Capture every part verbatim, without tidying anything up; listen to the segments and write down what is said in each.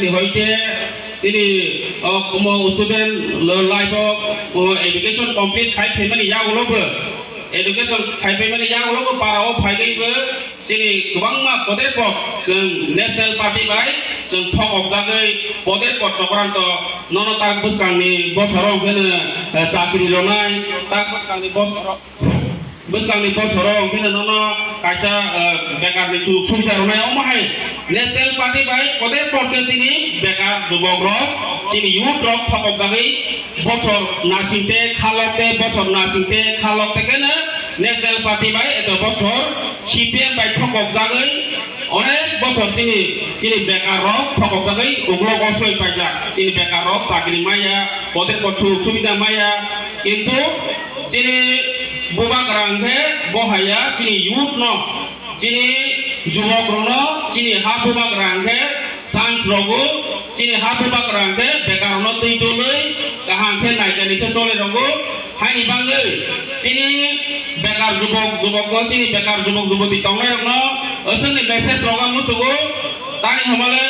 Hoite tini, o, omo student life o, o, education complete khai phaimani yagulo bo, education khai phaimani yagulo bo para o phaigwi bo chini kwbangma poder pot chwng National Party bai chwng thokok jagwi poder pot Chokranto nono tak bwskangni bosoro hwnkhe no, eh, chakri rwnai, tak bwskangni bosoro. Bwskangni bosoro hwnkhe nono kaisa, eh, bekarni sujuk subida rwnai. Omo hai National Party bai koder porte chini bekar jubok rok, chini youth rok thokok jagwi bosor nasingte khalokte, bosor nasingte khalokte khe no National Party bai eto bosor C P M bai thokok jagwi onek bosor chini, chini bekar rok thokok jagwi uklok o soi paijak. Chini bekar rok chakri maya, koder pot sujuk subida maya, kintu chini bubagra hwnkhe bo haiya chini youth no, chini jubok rokno, chini ha bubagra hwnkhe chance rogo, chini ha bubagra hwnkhe bekar rokno twi tolwi kaham khe naikani khe choli rogo. Haini bagwi chini bekar jubok jubok, chini bekar jubok juboti tongnai rokno aswkni message rok ang musugo. Tani hwnmale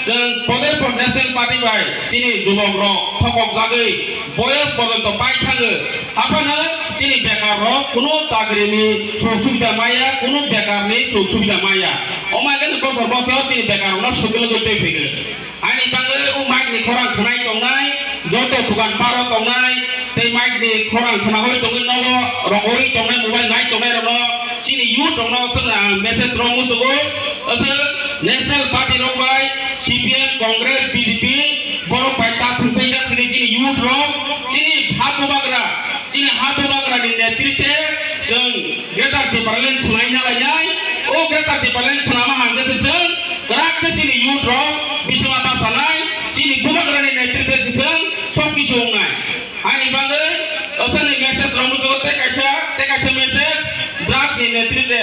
chwng Poder Pot National Party bai chini jubok rok thokok jagwi boyos porjonto pai thango. Haphano chini bekar rok kunu chakri ni suk subida maya, kunu bekar ni suk subida maya. Omo hai khe bosor bosor chini bekar rok no sugulugwi twi phaigo. Ani bagwi o mic ni khorang khwnai tongnai, joto dukan paro tongnai, tei mic ni khorang khwnahoi tongwi nogo rogwi tongnai, mobile nai tongnai rokno, chini youth rokno aswk ang message rw musugo, aswk National Party rok bai, C P M, Congress, B J P, borok bai ta thwngpaijak sini chini youth rok, chini ha bubagra, chini ha bubagra ni netritwe chwng Greater Tipraland swnaina lainai, o Greater Tipraland swnama hangkhe se chwng kwrak khe chini youth rok bisingma bachanai, chini bubagrani netritwe se chwng sob kisu wngnai. Ani bagwi aswkni message rok musugo tei kaisa, tei kaisa message drugs ni netritwe.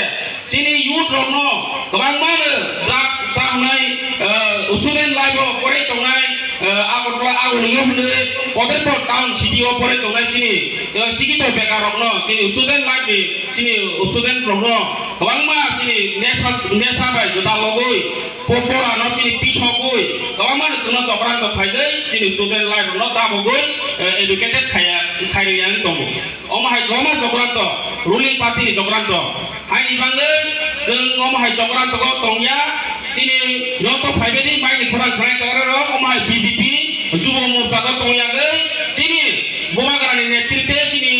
Chini youth rokno kwbangma no drugs ta hwnai, eh, student life o porai tongnai, eh, Agartala, Agartala hwnwi Udaipur town city o porai tongnai chini, eh, sikito bekar rokno chini student life ni chini student rokno kwbangma chini nesa, nesa bai gwdalogwi, po-, porano chini pisogwi, kwbangma no chwngno Chokranto khaigwi chini student life rokno tabogwi, eh, educated khaiya, khairwi yang tongo. Omo hai kwbangma Chokranto, ruling party ni Chokranto. Haini bagwi chwng omo hai Chokranto o tongya, chini joto phaibadi mic ni khorang khwnai tongrok, omo hai B J P, Jubo Morcha o tongyagwi, chini bubagrani netritwe chini,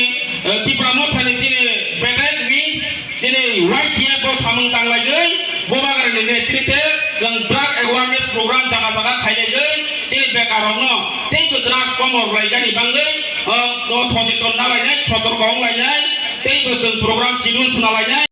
eh, Tipra Mothani chini betai wing, chini Y T F o samung tanglaigwi, bubagrani netritwe chwng drug awareness program jaga jaga khailaigwi, chini bekarrokno teibo drugs komor laigani bagwi, eh, socheton nalainai, sotorko wnglainai, teibo chwng program schedule swnalainai.